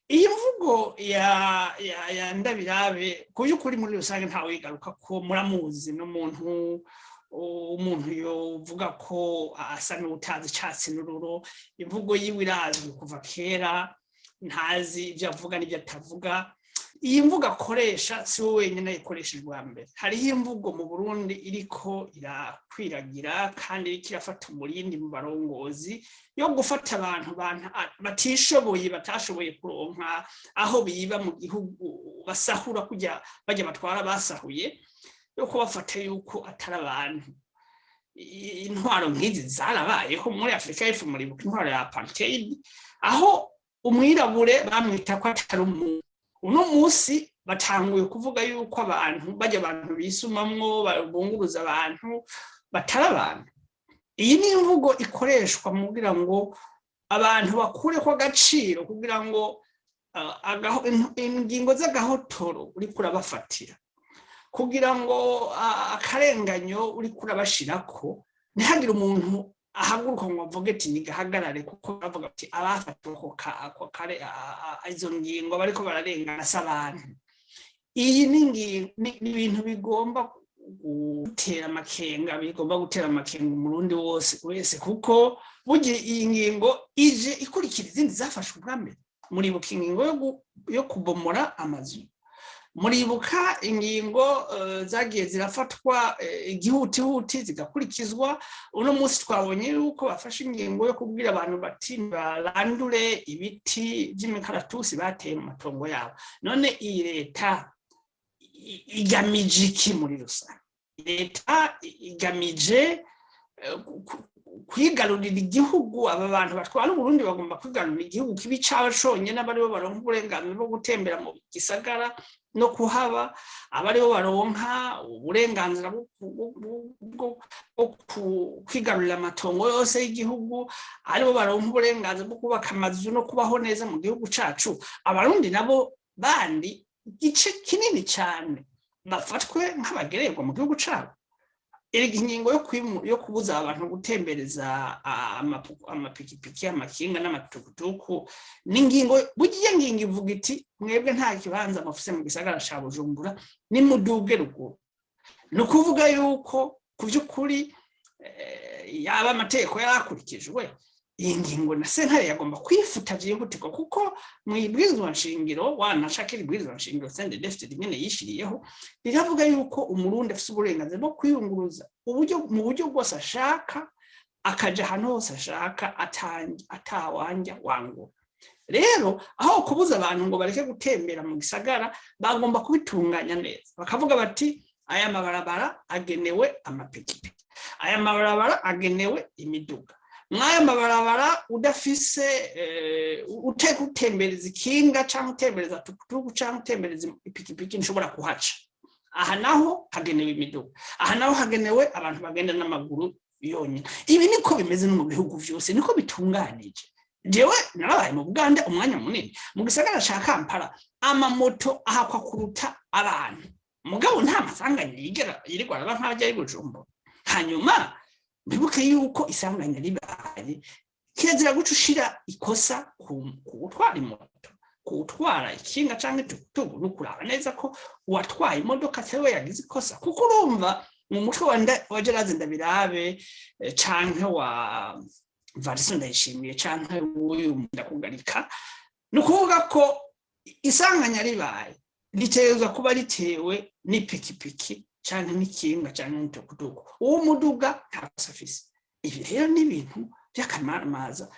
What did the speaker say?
Iyi mvugo ya Ndabirabe, ku by'ukuri muri rusange ntawigaruka ko muramuzi, n'umuntu umuntu yovuga ko asa n'utazi icatsi n'ururo. Imvugo yiwe irazwi kuva kera, ntazi ibyo avuga n'ibyo atavuga. Iyi mvugo akoresha si we wenyine ayikoresha ubwa mbere. Hariho imvugo mu Burundi iriko irakwiragira kandi iriko irafata umurindi mu barongozi, yo gufata abantu batishoboye, batashoboye kuronka aho biba mu gihugu, basahura kujya bajya batwara basahuye, yo kubafata yuko atari abantu. Intwaro nk'izi zarabayeho muri Afurika y'Epfo. Muribuka intwaro ya apartheid, aho umwirabure bamwita ko atari umuntu. Uno munsi batanguye kuvuga yuko abantu bajya, abantu bisumamwo, bunguruza abantu, batari abantu. Iyi ni imvugo ikoreshwa kugira ngo abantu bakureko agaciro, kugira ngo ingingo z'agahotoro uriko urabafatira, kugira ngo akarenganyo uriko urabashirako, ntihagire umuntu ahaguruka ngo avuge ati nigahagarare, kuko bavuga ati abafatiwe ako kare izo ngingo bariko bararengana si abantu. Iyi ni ibintu bigomba gutera amakenga, bigomba gutera amakenga Umurundi wose wese, kuko burya iyi ngingo ije ikurikira izindi zafashwe ubwa mbere. Muribuka ingingo yo kubomora amazu, muribuka ingingo zagiye zirafatwa igihutihuti zigakurikizwa. Uno munsi twabonye yuko bafashe ingingo yo kubwira abantu bati barandure ibiti by'imikaratusi bateye mu matongo yabo. None iyi leta igamije iki muri rusange? Leta igamije kwigarurira igihugu. Aba bantu batwara Uburundi bagomba kwigarurira igihugu kibi cabo conyene, aba aribo baronka uburenganzira bwo gutembera mu gisagara no kuhaba, aba aribo baronka uburenganzira bwo kwigarurira amatongo yose y'igihugu, aribo baronka uburenganzira bwo kubaka amazu no kubaho neza mu gihugu cacu. Abarundi nabo bandi, igice kinini cyane, bafatwe nk'abagererwa mu gihugu cabo. Erega ingingo yo kubuza abantu gutembereza amapikipiki, amakinga n'amatukutuku, ni ingingo, burya iyo ngingo ivuga iti mwebwe nta kibanza mufise mu gisagara ca Bujumbura, nimuduge ruguru. Ni ukuvuga yuko ku by'ukuri yaba amategeko yarakurikijwe, iyi ngingo na sentare yagomba kwifuta byihutirwa, kuko mu ibwirizwa nshingiro, wanashaka ibwirizwa nshingiro CNDD-FDD nyene yishiriyeho, riravuga yuko Umurundi afise uburenganzira bwo kwiyunguruza uburyo mu buryo bwose ashaka, akaja ahantu hose ashaka atawanja wangura. Rero aho kubuza abantu ngo bareke gutembera mu gisagara, bagomba kubitunganya neza, bakavuga bati aya mabarabara agenewe amapikipiki, aya mabarabara agenewe imiduga, mw'aya mabarabara udafise uteka utembereza ikinga cyangwa utembereza tukutuku cyangwa utembereza ipikipiki nshobora kuhaca. Aha naho hagenewe imiduga, aha naho hagenewe abantu bagenda n'amaguru yonyine. Ibi niko bimeze no mu bihugu vyose, niko bitunganije. Jewe narabaye mu Bugande umwanya munini, mu gisagara ca Kampala amamoto ahakwa kuruta abantu, mugabo nta masanganya yigera yirirwa araba nk'ajya i Bujumbura. Hanyuma bibuke yuko isanganya ribaye, kirazira guca ushira ikosa ku gutwara imoto, ku gutwara ikinga canke tukutuku. No kuraba neza ko uwatwaye imodoka atari we yagize ikosa, kuko urumva mu mutwe wa Gerard Ndabirabe canke wa Variso Ndayishimiye canke w'uyu Ndakugarika, ni ukuvuga ko isanganya ribaye ritegerezwa kuba ritewe n'ipikipiki canke n'ikinga canke n'itukutuku, uwo muduga nta kosa afise. Ibi rero ni ibintu by'akamaramaza.